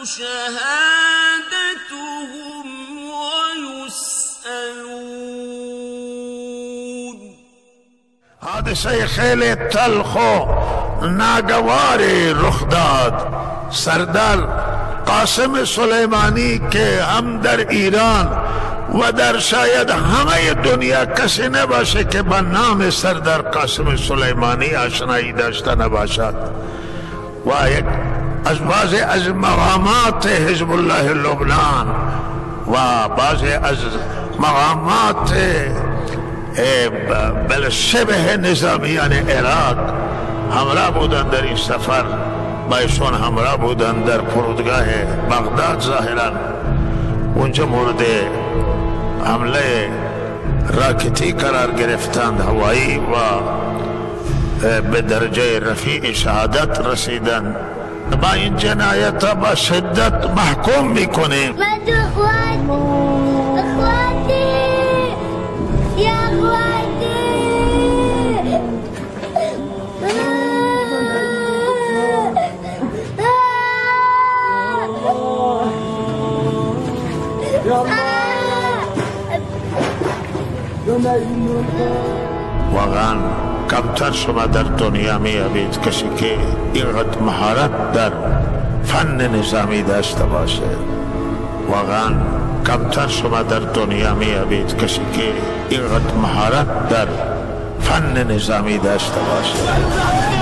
شهادتهم ويسألون. حادثه خیلی تلخ و ناگواری رخ داد. سردار قاسم سلیمانی که هم در ایران و در شاید همه دنیا کسی نباشه که با نام سردار قاسم سلیمانی آشنایی داشته نباشد و یک از بعضی از مقامات حزب الله لبنان و بعضی از مقامات بل شبه نظامیان عراق همراه بودند در این سفر، با ایشون همراه بودند در فرودگاه بغداد. ظاهرا اونجا مورد حمله راکتی قرار گرفتند، هوایی، و به درجه رفیع شهادت رسیدند. با این جنایت با شدت محکوم میکنیم. واقعا کمتر شما در دنیا می‌یابید کسی که اینقدر مهارت در فن نظامی داشته باشه. واقعا کمتر شما در دنیا می‌یابید کسی که اینقدر مهارت در فن نظامی داشته باشه.